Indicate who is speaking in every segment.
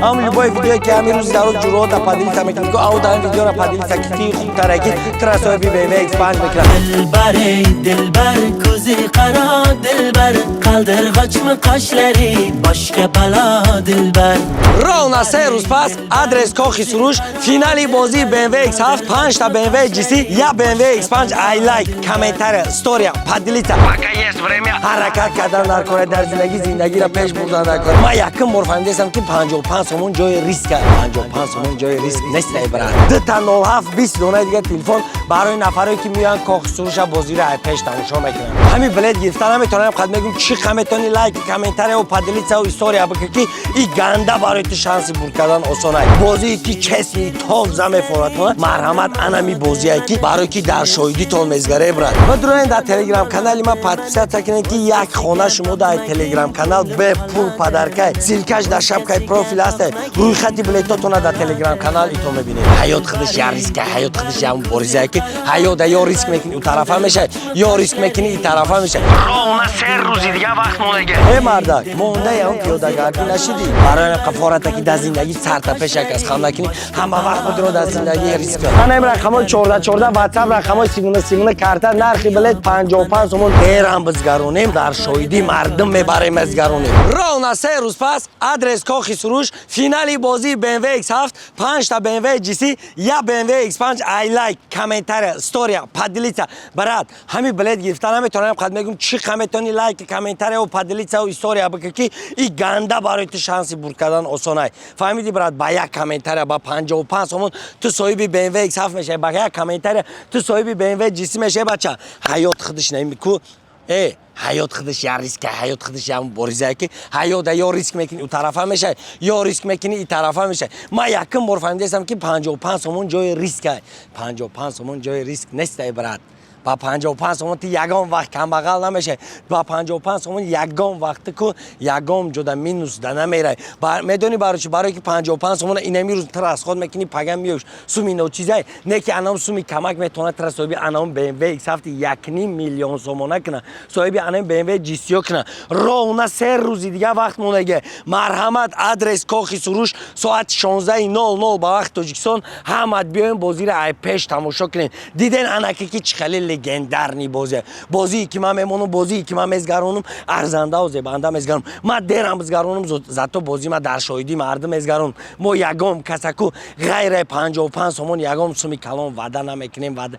Speaker 1: Ҳам любой видеое, ки ҳамин рӯзи дар рӯз ҷуръота поделиться мекунӣ, ку ау дар ин видеоро поделиться ки хубтаре, ки тура соҳиби BMW X5 мекунад.
Speaker 2: Dilbar ey dilbar, ko'zi qaro dilbar, qaldirg'ochmi qoshlari, boshga balo dilbar.
Speaker 1: Ровно 3 рӯз пас, адрес Кохи Суруш, финали бозии BMW X7, панҷта BMW GC, я BMW X5. Ай лайк, комментария, история, поделиться. Пока есть время, ҳаракат кардан дар кора, дар зиндагӣ зиндагиро пеш бурдан дар кора. Ман якум бор фаҳмидастам, ки 55 сомон ҷои риск а, 55 сомон ҷои риск нест, ай брат. Дута 07, 20 донаи дига телефон барои нафаре, ки меоянд Кохи Суруша, бозиро ай пеш тамошо мекунанд. Ҳамин билет гирифта наметавонам, қад мегӯм, чӣ қа метавонӣ лайк, комментария, поделиться, история бикун, ки и ганда барои ту шанси бурд кардан осонай. Бозие ки честный, тоза мефорад, марҳамат, анами бозие, ки барои ки дар шоҳидитон мезгаре, брат. Бидуроен, дар Телеграм канали ма подписаться кунед, ки як хона шумо дар Телеграм канал бепул подарка й, ссылка ш дар шапкаи профил ҳаста. Рӯйхати билетотона дар Телеграм канал ито мебинед. Ҳаёт худаш я риска, ҳаёт худаш я муборизае, ки ҳаёта ё риск мекунӣ, у тарафа мешавад, ё риск мекунӣ, и тарафа мешавад. Ровно 3 рӯзи дига вақт мондаге. Э мардак, мондаям пиёдагардӣ нашидӣ. Барои қафората, ки дар зиндагӣ сарта пешак аз хам накунӣ, ҳама вақт худро дар зиндагӣ риск. Ана ин рақамҳои 14 14 ватсап, рақамҳои 39 39 карта. Нархи билет 55 сомон. Дерам бизгаронем, дар шоҳидӣ мардум мебарем, мезгаронем. Ровно 3 рӯз пас, адрес Кохи Суруш, финали бозии BMW X7, панҷта BMW GC, я BMW X5. Ай лайк, комментария, история, поделиться. Брат, ҳамин билет гирифта наметавонам, қад мегӯм, чӣ қа метавонӣ лайк, комментария, поделиться, история бикун, ки и ганда барои ту шанси бурд кардан осонай. Фаҳмиди, брат? Ба як комментария ба 55 сомон ту соҳиби BMW X7 мешавӣ, ба як комментария ту соҳиби BMW GC мешавӣ. Бача, ҳаёт худаш ку э ҳаёт худаш я риска, ҳаёт худаш я муборизае, ки ҳаёта ё риск мекунӣ, у тарафа мешавад, ё риск мекунӣ, и тарафа мешавад. Ман якум бор фаҳмидастам, ки 55 сомон ҷои риска, 55 сомон ҷои риск нест, ай брат. Ба 55 сомон ту ягон вақт камбағал намешавӣ, ба 55 сомон ягон вақт ку ягон ҷода минус да намерай. Медонӣ барои чи? Барое ки 55 сомона инами рӯз ту расход мекунӣ, пага меёш суми ночизай не, ки анам суми камак метавонад тура соҳиби анам BMW X7 1,5 миллион сомона кунад, соҳиби анам BMW GC кунад. Ровно 3 рӯзи дига вақт мондаге. Марҳамат, адрес Кохи Суруш, соати 16:00 ба вақти Тоҷикистон. Ҳамат биёем, бозиро ай пеш тамошо кунем. Диден анаке, ки чӣ хеле легендарный бозие. Бозие ки ман мемонам, бозие ки ман мезгаронам, арзандаву зебанда мезгаронам. Ман дерам бизгаронам, зато бози ма дар шоҳидии мардум мезгаронам. Мо ягон касаку ғайре 55 сомон ягон суми калон ваъда намекунем, ваъда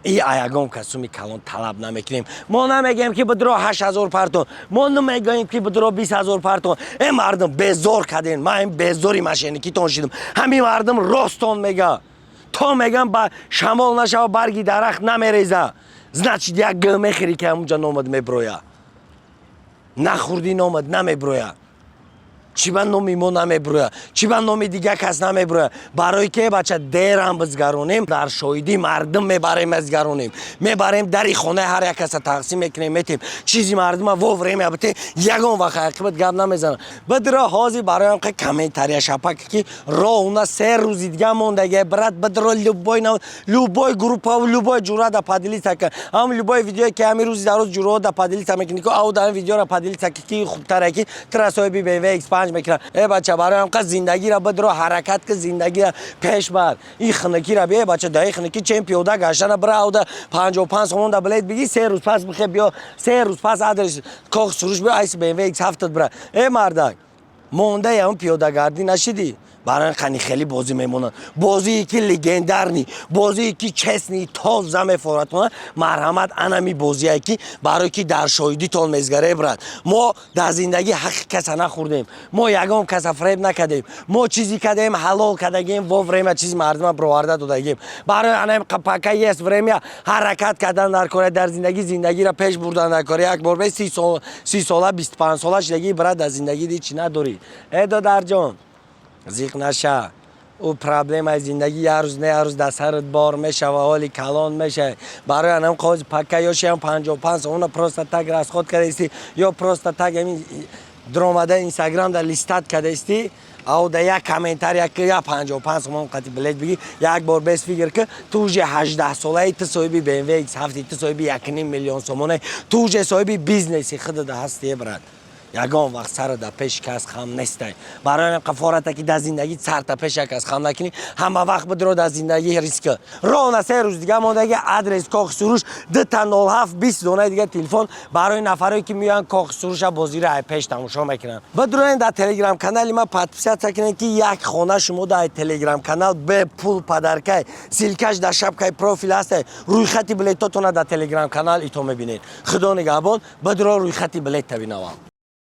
Speaker 1: и ягон кас суми калон талаб намекунем. Мо намегӯем, ки бидро 8000 партон, мо намегӯем, ки бидро 20 000 партон. Э мардум, безор карден. Ман ин безори мошенникитон шидам. Ҳамин мардум ростон мега, то мегам, ба шамол нашава, барги дарахт намереза. Значит, як г мехӯрӣ, ки ҳамунҷа номад меброя. Нахӯрдӣ, номад намеброя. Чӣ ба номи мо намеброя? Чӣ ба номи дига кас намеброя? Барои ке, бача, дерам бизгаронем, дар шоҳидии мардум мебарем, мезгаронем, мебарем дари хонаи ҳар як каса тақсим мекунем, метем чизи мардума во время бите, ягон вақт ақибат гап намезанам. Бидро ҳозир бароям қа комментария шапак, ки ровно 3 рӯзи дига мондаге. Брат, бидро, любой, любой группа, любой ҷура да поделиться кун. Ҳам любой видеое, ки ҳамин рӯзи дар рӯз ҷураҳо да поделиться мекунӣ, ку ау дар ин видеоро поделиться, ки хубтаре, ки тура соҳиби BMW X5 мекунад. Э бача, бароям қа зиндагиро бидро, ҳаракат ки зиндагиро пеш бар. И хунукиро бие, бача, даи хунуки чен пиёда гаштана бира, ауда 55 сомон да билет биги, 3 рӯз пас бихе биё, 3 рӯз пас адрес Кох Суруш биё, айси BMW X7 бира. Э мардак, мондаи ҳам пиёдагардӣ нашидӣ. Барои қани хеле бозӣ мемонанд. Бозие ки легендарный, бозие ки честный, тоза мефоратона. Марҳамат, анами бозие, ки барое ки дар шоҳидитон мезгаре. Брат, мо дар зиндагӣ ҳаққи каса нахӯрдем, мо ягон каса фреб накардем. Мо чизи кардем, ҳалол кардагем, во время чизи мардума бироварда додагем. Барои анам, пока есть время, ҳаракат кардан дар кора, дар зиндагӣ зиндагиро пеш бурдан дар кора. Як бор бе 30 сола, 25 сола шидагӣ, брат, дар зиндагӣ ди чӣ надорӣ. Э додарҷон, зиқ наша. Ӯ проблемаи зиндагӣ як рӯз не, як рӯз дар сарат бор мешава, ҳоли калон мешава. Барои анам қози пока ёшиам 55 сомона просто так расход кардаисти ё просто так ами дромада Инстаграм да листать кардаисти, ау да як комментария ки я 55 сомон қати билет биги. Як бор без фикр ки ту уже 18 солаи, ту соҳиби BMW X7, ту соҳиби 1,5 миллион сомонаи, ту уже соҳиби бизнеси худада ҳасти. Брат. Ягон вақт сара дар пеши кас хам нестай. Барои қафората, ки дар зиндагӣ сарта пеш кас хам накунӣ, ҳама вақт бидро дар зиндагӣ риска. Ровно 3 рӯз дига мондаги. Адрес Кохи Суруш, 00 07 20 донаи дига телефон барои нафарое, ки меоянд Кохи Суруша, бозира ай пеш тамошо мекунанд. Бидроен, дар Телеграм канали ма подписаться кунед, ки як хона шумо дар Телеграм канал бепул подаркай. Ссылкаш дар шапкаи профил ҳастай. Рӯйхати билетотона дар Телеграм канал ито мебинед. Худо нигаҳбон. Бидро, рӯйхати билет табинавам.